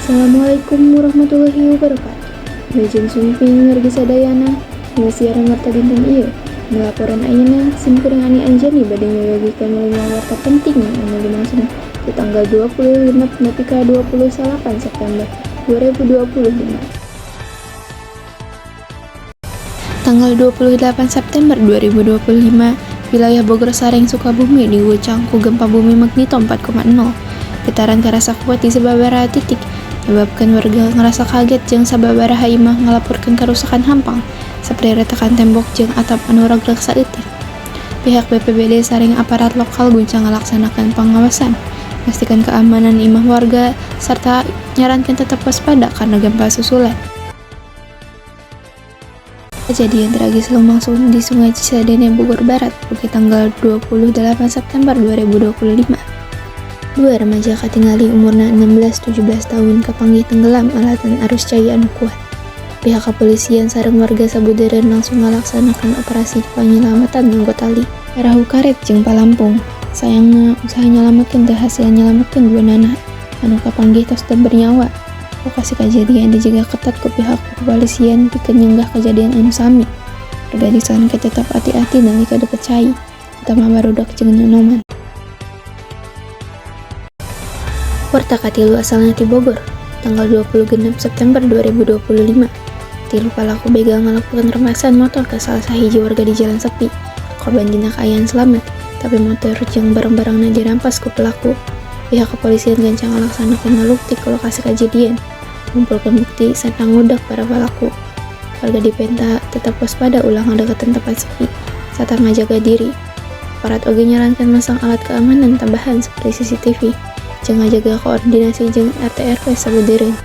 Assalamualaikum warahmatullahi wabarakatuh. Wilujeng sumping wargi sadayana dina siaran warta dinten ieu. Dina laporan ayeuna simkuring Ani Anjani bade nyayogikeun lima warta penting anu lumangsung di tanggal 25 nepi ka 28 September 2025. Tanggal 28 September 2025, wilayah Bogor sareng Sukabumi diguncang ku gempa bumi magnitudo 4,0. Getaran karasa kuat di sababaraha titik, nyebabkeun warga ngarasa kaget jeung sababaraha imah ngalaporkeun karusakan hampang, saperti retakan tembok jeung atap anu ragrag saeutik. Pihak BPBD sareng aparat lokal gancang ngalaksanakeun pangawasan, mastikeun keamanan imah warga sarta nyarankeun tetep waspada kana gempa susulan. Kejadian tragis lumangsung di Sungai Cisadane, Bogor Barat, oge tanggal 28 September 2025. Dua remaja katingali umurna 16-17 tahun kapanggih tenggelam alatan arus cai anu kuat. Pihak kepolisian sareng warga sabudeureun langsung ngalaksanakeun operasi panyelamatan nganggo tali, parahu karet jeung palampung. Sayangna, usaha nyalametkeun teu hasil nyalametkeun duanana anu kapanggih tos teu bernyawa. Lokasi kajadian dijaga ketat ku pihak kepolisian pikeun nyenggah kejadian anu sami. Warga disarankeun tetep hati-hati nalika deket cai, utama barudak jeung nonoman. Warta katilu asalna ti Bogor, tanggal 26 September 2025. Tilu palaku begal ngalakukan rampasan motor ka salah sahiji warga di jalan sepi. Korban dina kaayaan selamat, tapi motor jeung barang-barangna dirampas ku pelaku. Pihak kepolisian gancang ngalaksanakeun naluktik ke lokasi kejadian, ngumpulkeun bukti sarta ngudak para pelaku. Warga dipenta tetap waspada, ulah ngadeukeutan tempat sepi, sarta ngajaga diri. Aparat oge nyarankeun masang alat keamanan tambahan seperti CCTV, jeung ngajaga koordinasi jeung RT RW sabudeureun.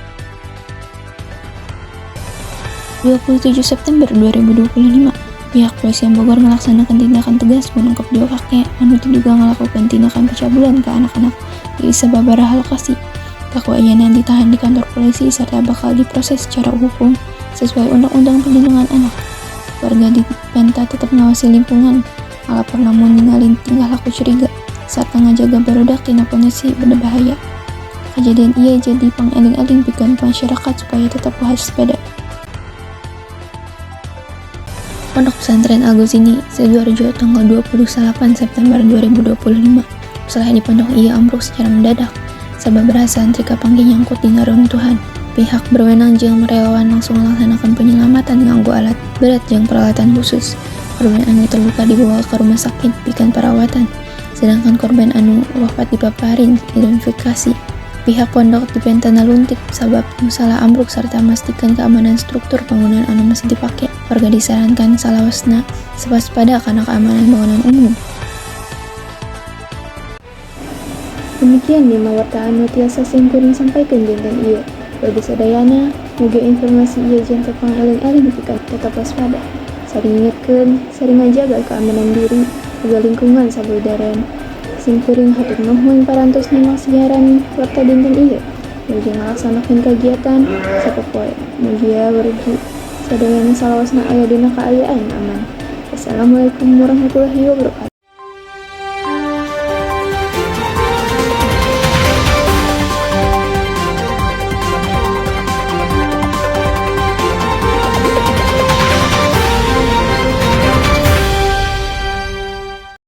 27 September 2025, pihak kepolisian Bogor melaksanakan tindakan tegas menangkap dua kakek anu diduga ngalakukan tindakan pencabulan ke anak-anak di sababaraha lokasi. Pelaku ayeuna ditahan di kantor polisi serta bakal diproses secara hukum sesuai Undang-Undang Perlindungan Anak. Warga dipenta tetap ngawasi lingkungan, ngalapor lamun ningali tingkah laku curiga, serta ngajaga barudak tina kondisi berbahaya. Kejadian ieu jadi pangeling-eling pikeun masyarakat supaya tetap waspada. Pondok Pesantren Al-Ghazini, Sidoarjo, tanggal 28 September 2025. Musala di pondok ieu ambruk secara mendadak. Sababaraha santri kapanggih nyangkut dina reruntuhan. Pihak berwenang jeung relawan langsung melaksanakan penyelamatan nganggo alat berat jeung peralatan khusus. Korban anu terluka dibawa ke rumah sakit pikeun perawatan, sedangkan korban anu wafat dipaparin identifikasi. Pihak pondok dipenta naluntik sabab musala ambruk serta memastikan keamanan struktur bangunan anu masih dipake. Warga disarankan salawasna waspada kana keamanan bangunan umum. Demikian lima warta anu tiasa simkuring sampaikan dinten ieu. Bagi sadayana, mugi informasi ieu janten pangeling-eling pikeun tetap waspada. Saling ingetkeun, saling ngajaga keamanan diri, uga lingkungan sabudeureun. Simkuring hatur nuhun parantos nyimak siaran warta dinten ieu. Wilujeng ngalaksanakeun kagiatan sapopoe. Mugia wargi sadayana salawasna aya dina kaayaan aman. Wassalamualaikum warahmatullahi wabarakatuh.